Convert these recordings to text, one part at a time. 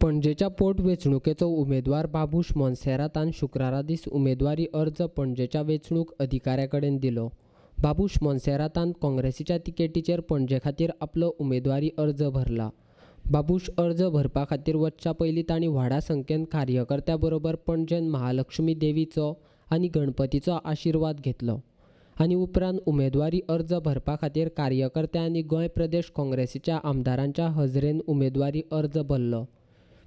पणजेच्या पोटवेंचणुकेचो उमेदवार बाबूश मोन्सेरातान शुक्रारा दीस उमेदवारी अर्ज पणजेच्या वेंचणूक अधिकाऱ्या कडेन दिलो. बाबूश मोन्सेरातान काँग्रेसीच्या तिकेटीचेर पणजे खातीर आपलो उमेदवारी अर्ज भरला. बाबूश अर्ज भरपा खातीर वचच्या पयलीं तांणी व्हडा संख्येन कार्यकर्त्यां बरोबर पणजेन महालक्ष्मी देवीचो आनी गणपतीचो आशिर्वाद घेतलो आनी उपरांत उमेदवारी अर्ज भरपा खातीर कार्यकर्त्या आनी गोंय प्रदेश काँग्रेसीच्या आमदारांच्या हजरेन उमेदवारी अर्ज भरलो.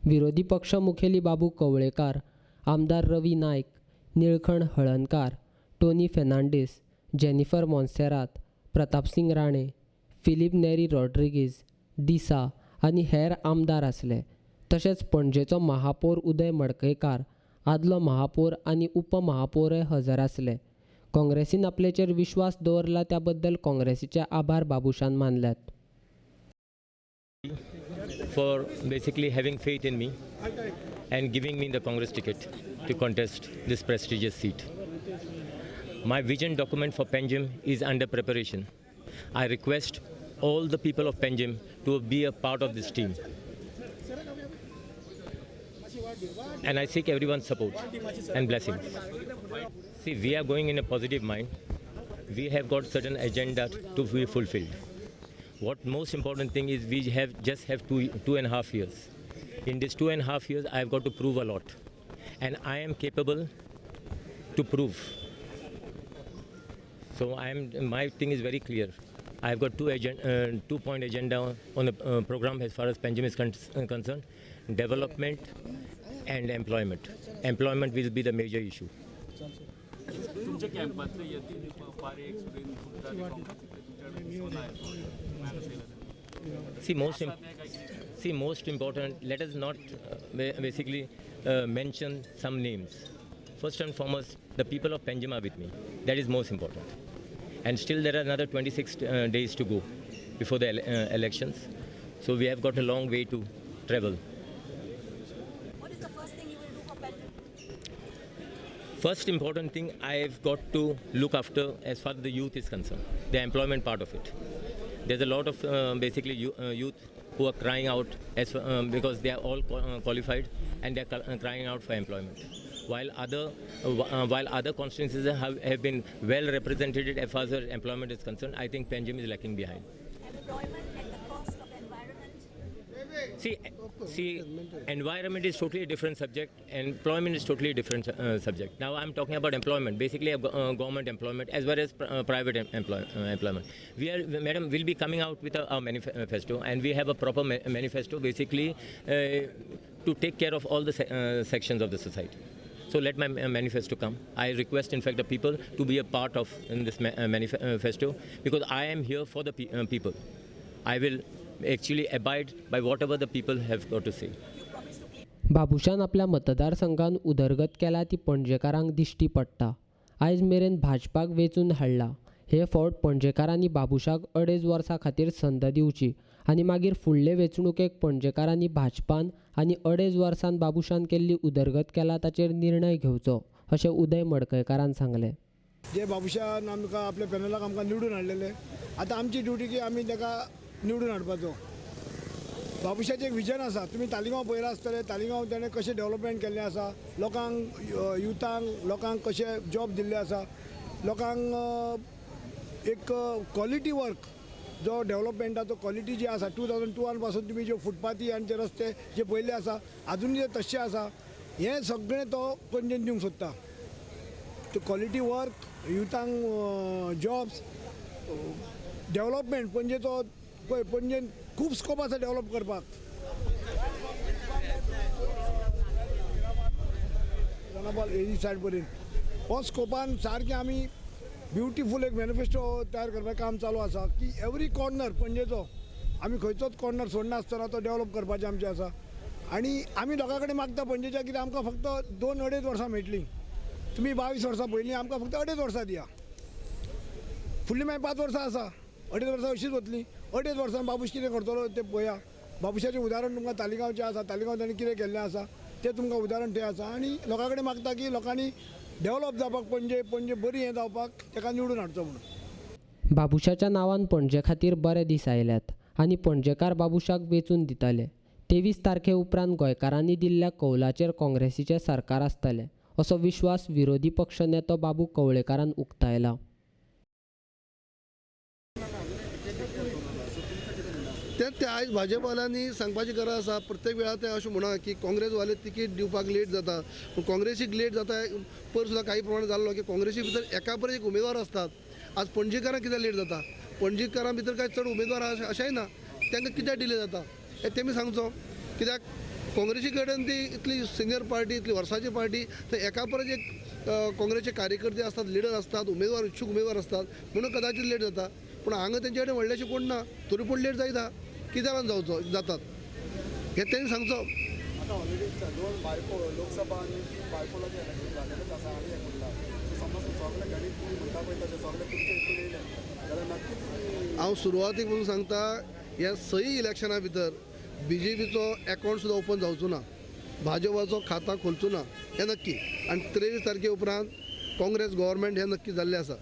विरोधी पक्ष मुखेली बाबू कवळेकार, आमदार रवी नायक, निळखण हळणकार, टोनी फेर्नांडीस, जेनिफर मोन्सेरात, प्रतापसिंग राणे, फिलीप नेरी रॉड्रिगीज, डिसा आनी हेर आमदार आसले. तशेंच पणजेचो महापौर उदय मडकयकार, आदलो महापौर आनी उपमहापौरय हजर आसले. काँग्रेसीन आपलेचेर विश्वास दवरला त्या बद्दल काँग्रेसीचे आभार Babushan मानल्यात. For basically having faith in me and giving me the Congress ticket to contest this prestigious seat. My vision document for Panjim is under preparation. I request all the people of Panjim to be a part of this team. And I seek everyone's support and blessings. See, we are going in a positive mind. We have got certain agenda to be fulfilled. What most important thing is we have just have 2.5 years. In this 2.5 years, I have got to prove a lot, and I am capable to prove. So my thing is very clear. I have got two-point agenda on the program as far as Panjim is concerned: development and employment. Employment will be the major issue. See, most important, let us not basically mention some names. First and foremost, the people of Panjim are with me. That is most important. And still there are another 26 days to go before the elections. So we have got a long way to travel. What is the first thing you will do for Panjim? First important thing I have got to look after as far as the youth is concerned, the employment part of it. There's a lot of basically youth who are crying out as because they are all qualified and they are crying out for employment. While other constituencies have been well represented as far as employment is concerned, I think Panjim is lacking behind. Employment at the cost of environment? See, environment is totally a different subject. Employment is totally a different subject. Now I'm talking about employment, basically government employment as well as private employment. We are, madam, will be coming out with a manifesto, and we have a proper manifesto basically to take care of all the sections of the society. So let my manifesto come. I request, in fact, the people to be a part of in this manifesto, because I am here for the people. I will actually abide by whatever the people have got to say. Babushan आपल्या मतदारसंघान उदरगत केला ती पणजेकारांक दिश्टी पडटा. आयज मेरेन भाजपाक वेंचून हाडला. हे फावट पणजेकारांनी बाबूशाक 2.5 वर्सां खातीर संद दिवची आनी मागीर फुडले वेंचणुकेक पणजेकारांनी भाजपान आनी 2.5 वर्सान बाबूशान केल्ली उदरगत केला ताचेर निर्णय घेवचो अशें उदय मडकयकारान सांगलें. जे बाबूशान आमकां आपल्या पॅनलाक आमकां निवडून हाडलेले, आतां आमची ड्युटी की आमी ताका निवडून हाडपाचो. बाबूशाचें एक विजन आसा, तुमी तालिगांव पळयलां आसतलें, तालिगांव ताणें कशें डेवलपमेंट केल्लें आसा, लोकांक युथांक लोकांक कशें जॉब दिल्ले आसा, लोकांक एक क्वॉलिटी वर्क जो डेवलपमेंटाचो क्वॉलिटी जी आसा 2002 पासून तुमी ज्यो फुटपाथी आनी जे रस्ते जे पळयल्ले आसा आजुनूय ते तश्शे आसा, हें सगळें तो पणजेन दिवंक सोदता. तो क्वॉलिटी वर्क, युथांक जॉब्स, डेवलपमेंट पणजेचो पळय, पणजेन खूब स्कोप आसा डेवलप करपाक. ही सायड पर्यंत हो स्कोपान सारकें आमी ब्युटिफूल एक मॅनिफेस्टो तयार करपाचें काम चालू आसा की एवरी कॉर्नर पणजेचो आमी खंयचोच कॉर्नर सोडनासतना तो डेवलप करपाचें आमचें आसा. आनी आमी लोकां कडेन मागता पणजेच्या कित्याक आमकां फक्त 2-2.5 वर्सां मेळटलीं, तुमी 22 वर्सां पयलीं, आमकां फक्त 2.5 वर्सां दिया, फुडलीं मागीर 5 वर्सां आसा, 2.5 वर्सां अशीच वतलीं. 2.5 वर्सां बाबूश कितें करतलो तें पळया. बाबूशाचें उदाहरण तुमकां तालिगांवचें आसा, तालिगांव ताणें कितें केल्लें आसा तें तुमकां उदाहरण तें आसा. आनी लोकां कडेन मागता की लोकांनी डेवलप जावपाक पणजे, पणजे बरी हें जावपाक ताका निवडून हाडचो म्हणून. बाबूशाच्या नांवान पणजे खातीर बरे दीस आयल्यात आनी पणजेकार बाबूशाक वेंचून दिताले. 23 तारखे उपरांत गोंयकारांनी दिल्ल्या कौलाचेर काँग्रेसीचें सरकार आसतलें असो विश्वास विरोधी पक्ष नेतो बाबू कवळेकारान उक्तायला. ते आयज भाजपाल्यांनी सांगपाची गरज आसा. प्रत्येक वेळार ते अशें म्हणा की काँग्रेसवाले तिकीट दिवपाक लेट जाता, पूण काँग्रेसीक लेट जाता. पयर सुद्दां काही प्रमाणे जाल्लो की काँग्रेसी भितर एका परस एक उमेदवार आसतात. आज पणजेकारांक कित्याक लेट जाता? पणजेकारां भितर कांय चड उमेदवार अशेंय ना, तांकां कित्याक डिले जाता हें तेमी सांगचो. कित्याक काँग्रेसी कडेन ती इतली सिनियर पार्टी, इतली वर्साची पार्टी, तर एका परस एक काँग्रेसचे कार्यकर्ते आसतात, लिडर आसतात, उमेदवार, इच्छूक उमेदवार आसतात, म्हणून कदाचित लेट जाता. पूण हांगा तेंचे कडेन व्हडलेशें कोण ना, तरी पूण लेट जायता. कित्याक जावचो जातात हें तेणी सांगचो. आतां ऑलरेडी 2 बायपो लोकसभा आनी 3 बायपोलाचें इलेक्शन जालेलेंच आसा आनी एक उरला. सो समज सगळें गणीत तुमी म्हणटा पळय तशें सगळें तुमचे हितून येयलें जाल्यार नक्कीच. हांव सुरवातीक पसून सांगता, ह्या सई इलेक्शना भितर बीजेपीचो एकावंट सुद्दां ओपन जावचो ना, भाजपाचो खाता खोलचो ना, हें नक्की. आनी 23 तारखे उपरांत काँग्रेस गव्हर्मेंट हें नक्की जाल्लें आसा.